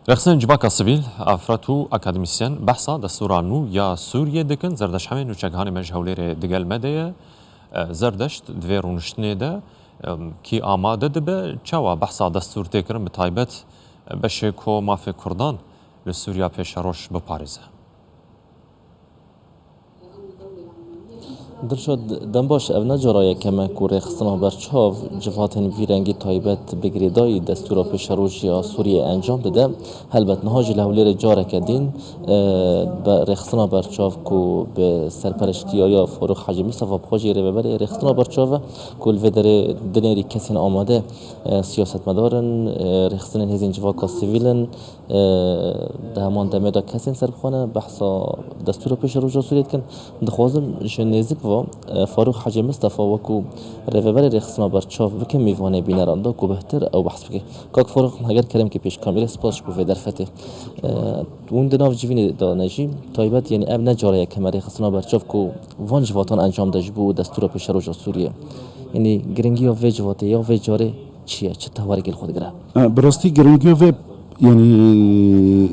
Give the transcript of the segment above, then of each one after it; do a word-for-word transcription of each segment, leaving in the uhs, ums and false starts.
Rêxistinên civaka sivîl, afirad û akademîsyen behsa destûra nû ya Sûriyê dikin. Zerdeşt Hemê nûçeghanê me ji Hewlêrê digel me de ye. E, Zerdeşt, di vê rûniştinê de, em, kî amade dibe, çawa behsa destûr tê kirin, bi taybet, e, beşê ku mafê Kurdan li Sûriya pêşeroj biparêze? Dilşad, dem baş, ev ne cara yekem e ku rêxistina berçav civatên vî rengî taybet bi girêdayî destûra pêşerojî ya Sûriyê encam dide. Helbet niha jî li Hewlêrê careke din, e, be-, rêxistina berçav ku bi serpereştiya ya Farûq Hecî Mistefa bi xwe jî rêveberê rêxistina berçav e ku li vê derê dinêrî kesên amade, e, siyasetmedar in, e, rêxistinên hêzên civaka sivîl in, e, di heman demê de kesên serbixwe ne behsa destûra pêşeroja Sûriyê dikin. Dixwazim ji nêzik ve, e, Farûq Hecî Mistefa wekû rêveberê rêxistina berçav bikim mîvanê bîneran de ku bêhtir ew behs bike. Kak Farûq, heger kerem ke pêş kamîrê, spas ji bo vê derfetê. E, hûn di nav civînê de ne jî, taybet, yanî ev ne cara yekem e rêxistina berçav ku van civatan encam de ji bo destûra pêşeroja Sûriyê. Yanî giringiya vê civatê ya vê carê çi ye? Çi tewarekê li xwe digire? E, bi rastî giringiya vê, yanî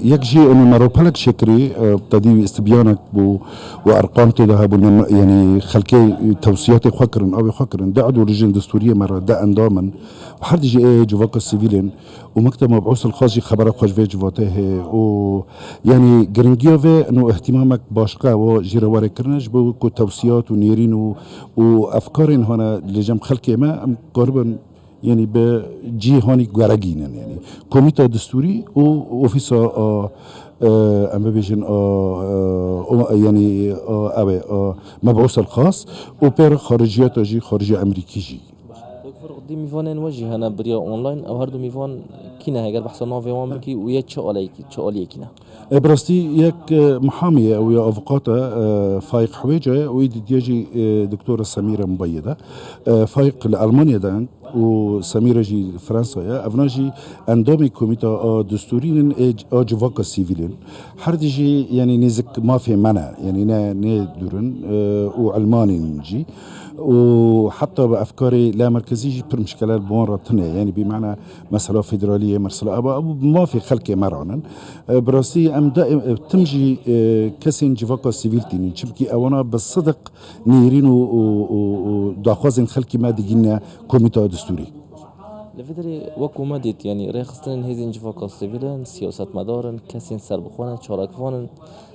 yek jî û me ropelek çêkirî, e, tedî istibyanek bû û erqam tê de hebû, nem-, yanî xelkê tewsiyatê xwe kirin, avê xwe kirin, deh û rijên destûriyê me re, deh endam in. Û her dijî ê civaka sivîl in û Mekteb Mebûs el Xas jî xebera xwe ji vê civatê heye û, yanî giringiya vê û ihtimamek başqa wa jî re were kirine ji bo ku tewsiyat û nêrîn û, û efkarên hane li cem xelkê me em karibin, yanî bi cîhanî gueregînin, yanî Komîta Destûrî û Ofîsa a, e, em bibêjin a, e, o, yanî a, ew ê, a, Mebûs el Xas û pê re xariciyata jî, xarijiya Emerîkî jî. Doktor, dî mîvanên we jî hene biriya online. Ew her du mîvan kî ne, heger behsa navê wan bikî û yê çi aleyekî, çi aliyekî ne? E, bi rastî yek, e, mihamî ye, ew ya avukat e, e, Faîq Hewêca ye û êdî diye jî, e, Doktora Semîre Mubayyed e. E, Faîq li Almanya de in û Semîre jî li Fransa ye. Evna jî endamê Komîta a Destûrî in, ê, a civaka sivîl in. Her di jî, yanî nêzik mafê me ne, yanî ne, ne dûr in, e, û Elmanî in jî. Û heta bi efkarê lamerkezî jî pir mişkele li wan re tune, yanî bi mana mesela federaliyê, mesela ev, ev bi mafê xelkê me re nin. E, bi rastî em de, e, tim jî, e, kesên civaka sivîl tînin. Çimkî ewana bi sidiq nêrîn û, û, û, û daxwazên xelkê me digîne Komîta Destûrî. Li vê derê wekû me dît, yanî rêxistinên hêzên civaka sivîl in, siyasetmedar in, kesên serbixwe ne, çalakvan in.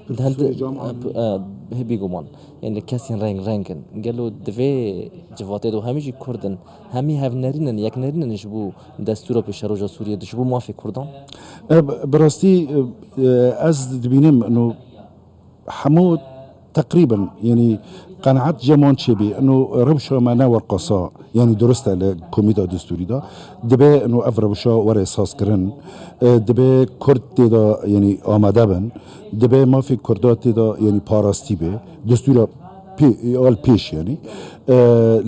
Di hend-, Sûrê cam e, e, hê bêguman. Yanî kesên reng reng in. Gelo di vê civatê de hemî jî Kurd in, hemî hevnerîn in, yeknerîn in ji bo destûra pêşeroja Sûriyê, ji bo mafê Kurdan? E, bi, bi rastî, e, e, ez dibînim, ino hemû teqrîben, yanî qenaet cem wan çêbî. Ino rewşa me ne werqasa, yanî durust e li Komîta Destûrî de. Dibe ino ev rewşa were sazkirin. E, dibe Kurd tê de, yanî amade bin. Dibe mafê Kurda tê de, yanî parastî be. Destûra pê, al pêş, yanî. E,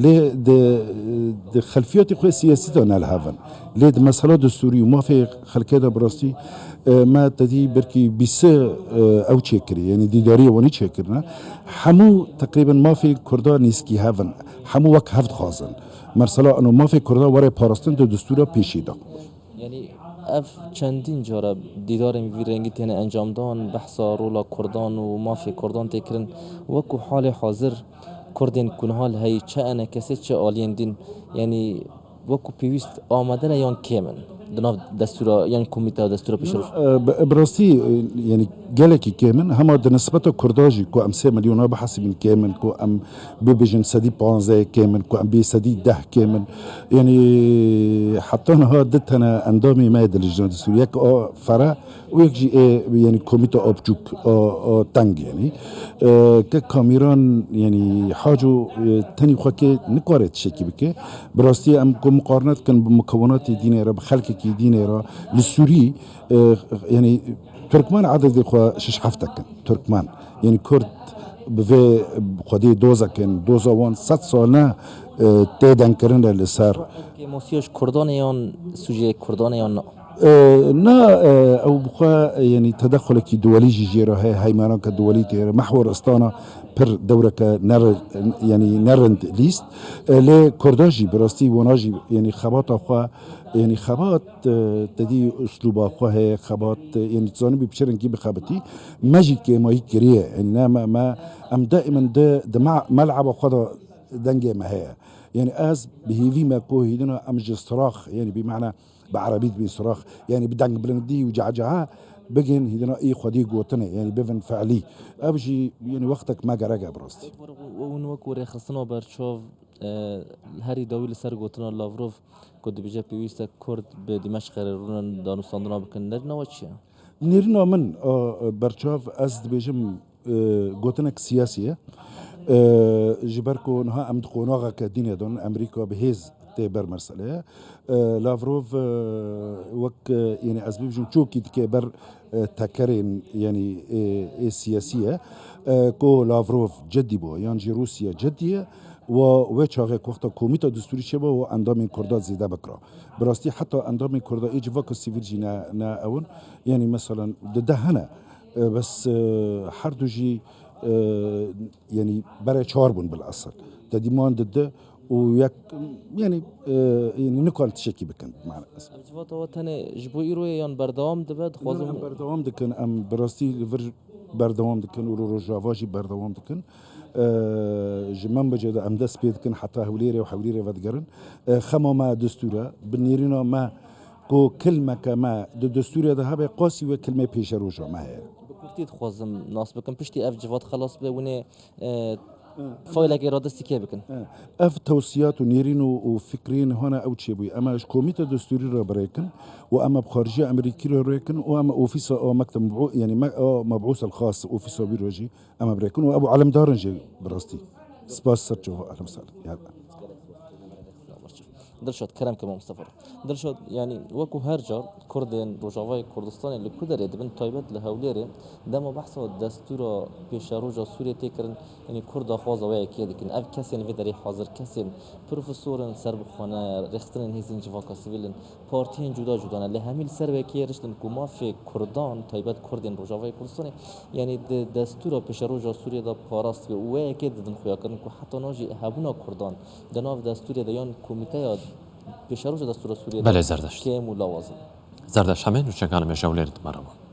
lê di, di xelfiyatê xwe siyasî de ne li hev in. Lê di mesela destûrî û mafê xelkê de bi rastî, e, me tedî belkî bîst, e, ew çêkirî, yanî dîdariyê wanî çêkirine. Hemû teqrîben mafê Kurda nêzîkî hev in. Hemû wek hev dixwazin. Mesela ino mafê Kurda were parastin di destûra pêşî de. Yanî ev çendîn cara dîdarên vî rengî têne encamdan, behsa rola Kurdan û mafê Kurdan tê kirin. Wekû halê hazir Kurdên ku niha li heyî çi enekesê, çi aliyên din, yanî wekû pêwîst amade ne yan kêm in di nav destûra, yan komîteya destûra pêşeroj? E, bi, bi rastî, e, yanî gelekî kêm in. Hema di nisbeta Kurda jî ku em sê milyona bihesibîn kêm in, ku em bibêjin sedî panzdeh kêm in, ku em bê sedî deh kêm in. Yanî heta niha du tene endamê me di lijna destûrî. Yek a Fere û yek jî ê, yanî komîta a biçûk, a, a teng, yanî. E, ke Kamîran, yanî Haco, e, tenî xwe kê nikare tiştekî bike. Bi rastî em ku miqarne dikin bi mukewinatê dînê re, bi xelkekî dînê re, li Sûrî, e, yanî Tirkmen ededê xwe şeş heft in. Tirkmen. Yanî Kurd bi vê xwedê dozek in, doza wan sed sal ne, e, tê dengkirin e li ser. Kêmosiya ji Kurdan e yan sûcê Kurdan e yan na? E, na, e, ew bi xwe, e, yanî tedexulekî duwelî jî jê re heye, heymananke duwelî tê re. Mehwer Istana pir dewreke ner-, yanî nerind lîst. E, lê Kurda jî bi rastî wana jî, yanî xebata xwe, yanî xebat, e, te dî uslûba xwe heye, xebat, e, yanî tu zanibî bi çi rengî bixebitî. Me jî kêmayî kiriye. Yanî ne me, me, em daîmen di, di me-, mel'eba xwe de dengê me heye. Yanî ez bi hêvî me ku hîdina em ji sirax, yanî bi mena bi erebî dibîn sirax, yanî bi dengbilindî û cehcehe bigin hîdina î xwedî gotinê, yanî bivin fe'lî. Ev jî, yanî wextek me gerek e bi rastî. Hûn wekû rêxistina berçav, e, herî dawî li ser gotina Lavrov ku dibêje pêwîst e Kurd bi Dîmeşqê re rûnin danûstandina bikin, nerîna we çi ye? Nêrîna min, a, berçav ez dibêjim, e, gotinek siyasî ye. E, ji ber ku niha em di qonaxeke dînê de ne, Amerîka bi hêz tê ber meselê ye. E, Lavrov, e, wek, e, yanî ez bibêjim çokî dike ber, e, tekerên, yanî, e, ê siyasî ye. E, ku Lavrov cedî bû, yan jî Rûsya cedî ye. Wa wê çaxê ku wexta komîta destûrî çêbû, wa endamên Kurda zêde bikira. Bi rastî heta endamên Kurda ê civaka sivîl jî ne, ne ew in. Yanî meselen di de hene. E, bes, e, her du jî, e, yanî berê çar bûn bil esel. Te dî man dide û yek, yanî, e, yanî nikan tiştekî bikin, mane. Ev civata we tenê ji bo îro ye yan berdewam dibe? Dixwazim em berdewam dikin, em bi rastî li vir berdewam dikin û li Rojava jî berdewam dikin. E, ji Menbicê de em dest pê dikin heta Hewlêrê û Hewlêrê vedigerin. E, xema me destûr e, bi nêrîna me ku kilmeke me di destûrê de hebe, qasî wê kilmê pêşeroja me heye. Bi kurtî dixwazim nas bikim, piştî ev civat xelas be, hûn ê, e, faylekê radestî kê bikin? E, ev tewsiyat û nêrîn û, û fikrên hana ew çêbûyî. Em ji komîta destûrî re bi rê kin û em bi xarijiya Amerîkî re rê kin û em ofîsa a mekteb mebû-, yanî me-, a mebûs el xas, ofîsa wî re jî em bi rê kin û ew alimdar in jî bi rastî. Spas ser çava, ehlen sahlen. Ya. Dilşad, kerem ke Mustafa. Dilşad, yanî wekû her car Kurdên Rojavayê Kurdistanê li ku derê dibin, taybet li Hewlêrê, dema behsa destûra pêşeroja Sûriyê tê kirin, yanî Kurda xwaza wê yekê dikin. Ev kesên vê derê hazir, kesên profesor in, serbixwe ne, rêxistinên hêzên civaka sivîl in, partiyên cuda cuda ne. Lê hemî li ser wê yekê riştin ku mafê Kurdan, taybet Kurdên Rojavayê Kurdistanê, yanî di destûra pêşeroja Sûriyê de parast be û wê yekê didin xuyakirin ku heta niha jî hebûna Kurdan di nav destûrê de yan komîteya pêşeroja destûra Sûriyê de Belê, Zerdeşt. Kêm û lawaz in. Zerdeşt, hemên nûçekan me ji Hewlêrê di me re bûn.